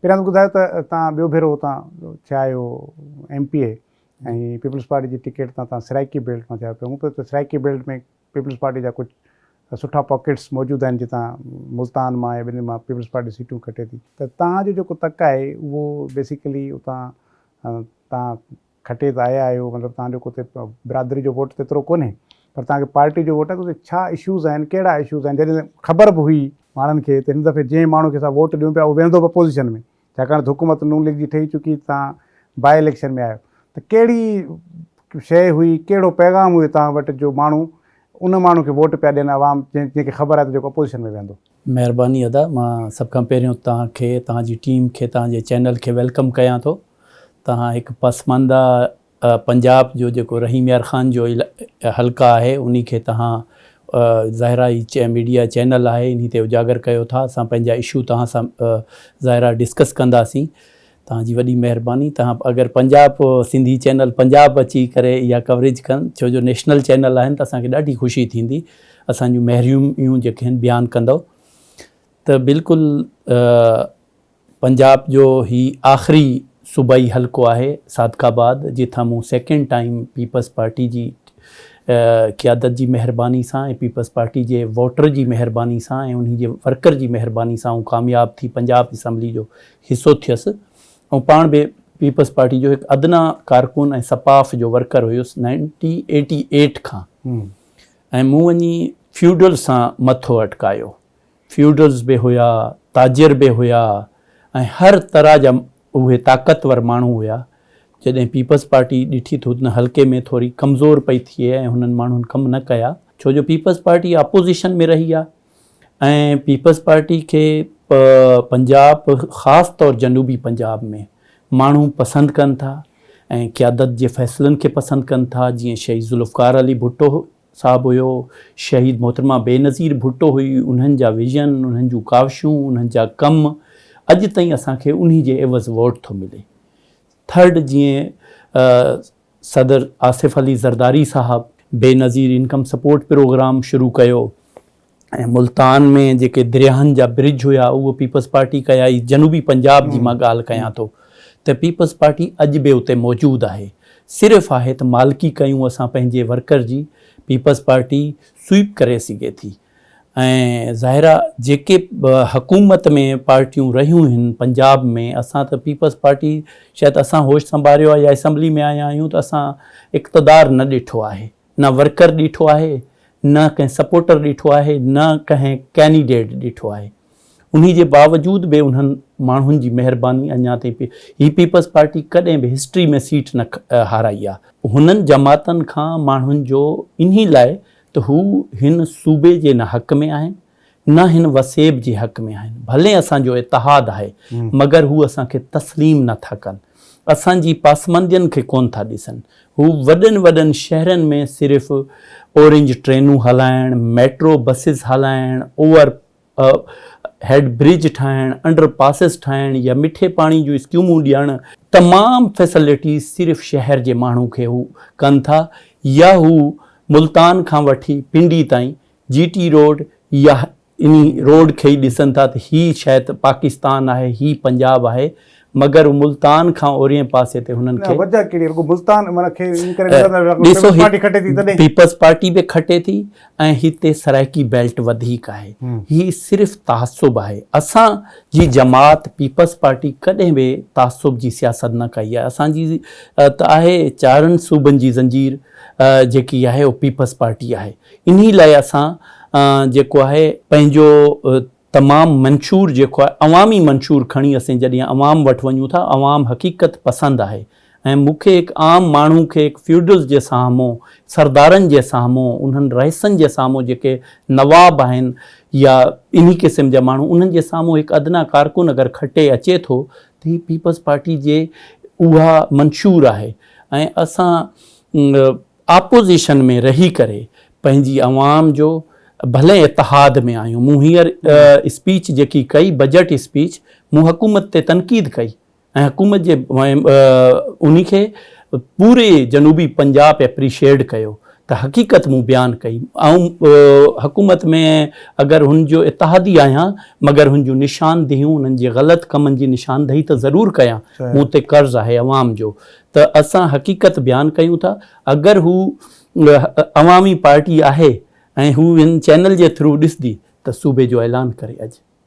پهريان ته ٻڌايو ته توهان ٻيو ڀيرو اتان ٿيا آهيو ايم پي اي ۽ پيپلز پارٽي جي ٽڪيٽ تان توهان سرائيڪي بيلٽ مان ٿيا آهيو. مون ته سرائيڪي بيلٽ ۾ پيپلز پارٽي جا ڪجهه سٺا پاڪيٽس موجود آهن جتان ملتان مان يا ٻين مان پيپلز پارٽي سيٽون کٽي ٿي ته توهان جو جيڪو تڪ آهي اهو بيسيڪلي اتان توهان کٽي ته آيا آهيو مطلب توهان جو اتي برادري جو ووٽ ته ايترو ڪونهي پر توهان کي پارٽي جو ووٽ آهي ته اتي ڇا اشوز آهن ڪهڙا اشوز آهن جڏهن خبر به هئي ماڻهن کي ته هن دفعي جنهن ماڻهو کي اسان ووٽ ڏيون پيا اهو ويهندو به اپوزيشن ۾ ڇاڪاڻ ته حڪومت نون ليگ جي ٺهي چڪي توهان باء اليڪشن ۾ آيو ته ڪهڙي شيء هئي ڪهڙو پيغام هيو توهان وٽ جو ماڻهو ان ماڻهو کي ووٽ پيا ڏين عوام جنهن کي خبر آهي ته جيڪو اپوزيشن ۾ ويهندو. مهرباني ادا مان سڀ کان پهريون توهان کي توهان جي ٽيم کي توهان جي چينل کي welcome ڪيان ٿو توهان هڪ پسمانده پنجاب جو جيڪو رحيم يار خان جو حلقه آهي انهي کي توهان ظاهر آهي هي ميڊيا چينل آهي انهي تي اجاگر ڪيو ٿا اسان پنهنجا اشو توهان سان ظاهر آهي ڊسڪس ڪنداسين توهان جي وڏي مهرباني توهان اگر پنجاب سنڌي چينل پنجاب اچي ڪري اها ڪوريج ڪن ڇو جو نيشنل چينل آهن ته اسان کي ڏاڍي خوشي ٿيندي اسان جون محروميون جيڪي آهن بيان ڪندو ته بلڪل پنجاب جو هي آخري صوبائي حلقو آهي صادق آباد جتان مون سيڪنڊ ٽائيم پيپلز پارٽي جي قيادت جي مهرباني سان ۽ پيپلز پارٽي جي ووٽر جي مهرباني سان ۽ انهي جي ورڪر جي مهرباني سان آئون ڪامياب ٿي پنجاب اسيمبلي جو حصو ٿيس ۽ پاڻ به پيپلز پارٽي جو هڪ ادنيٰ ڪارڪن ۽ سپاف جو ورڪر هيس نائنٽي ايٽي ايٽ کان ۽ مون وڃي فيوڊل سان مٿو اٽڪايو فيوڊلز به هيا، تاجر به هيا ۽ هر طرح جا اهي طاقتور ماڻهو هيا. جڏهن پيپلز پارٽي ڏٺي ته هن حلقي ۾ ٿوري ڪمزور پئي ٿئي ۽ هنن ماڻهن ڪم نه ڪيا، ڇو جو پيپلز پارٽي اپوزيشن ۾ رهي آ ۽ پيپلز پارٽي کي پنجاب خاص طور جنوبي پنجاب ۾ ماڻهو پسند ڪن ٿا ۽ قيادت جي فيصلن کي پسند ڪن ٿا، جيئن شهيد ذوالفقار علي ڀٽو صاحب هيو، شهيد محترمه بينظير ڀٽو هئي، انهن جا ويزن، انهن جون ڪاوشون، انهن جا ڪم اڄ تائين اسان کي انهي جي عيوض ووٽ ٿو ملي. ٿرڊ جيئن صدر آصف علي زرداري صاحب بينظير انڪم سپورٽ پروگرام شروع ڪيو ۽ ملتان ۾ جيڪي درياهن جا برج هيا اهو پيپلز پارٽي ڪيا هي جنوبي پنجاب جي مان ڳالهه ڪيان ٿو ته پيپلز پارٽي اڄ به اتي موجود آهي صرف آهي ته مالڪي ڪيون اسان پنهنجي ورڪر جي پيپلز پارٽي سوئپ ڪري سگهي ٿي ۽ ظاهر آ جيڪي حڪومت ۾ پارٽيون رهيون هن پنجاب ۾ اسان ته پيپلز پارٽي شايد اسان هوش سنڀاريو آهي يا اسيمبلي ۾ آيا آهيون ته اسان اقتدار نه ڏٺو آهي نه ورڪر ڏٺو آهي، نه ڪنهن سپورٽر ڏٺو آهي، نه ڪنهن ڪينڊيڊيٽ ڏٺو آهي. انهي جي باوجود به انهن ماڻهن جي مهرباني اڃا تائين پي هي پيپلز پارٽي ڪڏهن به هسٽري ۾ سيٽ نه هارائي آ. هنن جماعتن کان ماڻهن جو انهي لاء ته هو هن صوبي جي نه حق ۾ آهن، نه هن وسيب جي حق ۾ آهن. ڀلي اسان جو اتحاد آهي، مگر هو اسان کي تسليم نه ٿا ڪن. اسان جي پاسمندين کي ڪونه ٿا ڏسن. هو وڏن وڏن شهرن ۾ صرف اورنج ٽرينون هلائڻ، ميٽرو بسز هلائڻ، اوور هيڊ برج ٺاهڻ، انڊر پاسز ٺاهڻ يا مٺي پاڻي جون اسڪيمون ڏيڻ، تمام فيسلٽيز صرف شهر جي ماڻهو کي هو ڪن ٿا يا هو ملتان کان وٺي پنڊي تائين جي ٽي روڊ يا انهي روڊ کي ئي ڏسن ٿا ته هي شايد پاڪستان آهي هي پنجاب آهي مگر ملتان کان اورئين پاسي تي هنن کي وجه ڪهڙي رڳو ملتان معنيٰ کي ان ڪري ڏسن ٿا ڏسو پيپلز پارٽي کٽي ٿي تڏهن پيپلز پارٽي به کٽي ٿي ۽ هتي سرائيڪي بيلٽ وڌيڪ آهي هي صرف تعصب آهي اسان جي جماعت پيپلز پارٽي ڪڏهن به تعصب جي سياست نه ڪئي آهي اسان جي ته آهي چارن صوبن جي زنجير جيڪي آهي اهو پيپلز پارٽي آهي انهي لاء اسان جيڪو آهي پنهنجو تمام منشور جيڪو آهي عوامي منشور کڻي اسين جڏهن عوام وٽ وڃون ٿا عوام حقيقت پسند آهي ۽ مون کي هڪ عام ماڻهو کي هڪ فيوڊلز جي سامهون سردارن جي سامهون انهن رئيسن جي سامهون جيڪي نواب آهن يا انهي قسم جا ماڻهو انهن جي سامهون هڪ ادنيٰ ڪارڪن اگر کٽي اچي ٿو ته هي پيپلز پارٽي جي اها منشور آهي ۽ اسان آپوزيشن ۾ رهي ڪري پنهنجي عوام جو ڀلي اتحاد ۾ آهيون مون هينئر اسپيچ جيڪي ڪئي بجيٽ اسپيچ مون حڪومت تي تنقيد ڪئي ۽ حڪومت جي انهي کي پوري جنوبي پنجاب اپريشيڊ ڪيو ته حقيقت مون بيان ڪئي. آئون حڪومت ۾ اگر هن جو اتحادي آهيان مگر هن جون نشاندهيون انهن جي غلط ڪمن جي نشاندهي ته ضرور ڪيان. مون تي قرض آهي عوام جو ته اسان حقيقت بيان ڪيون ٿا. اگر هو عوامي پارٽي آهي ۽ هو هن چينل جي ٿرو ڏسندي ته صوبي جو اعلان ڪري اڄ.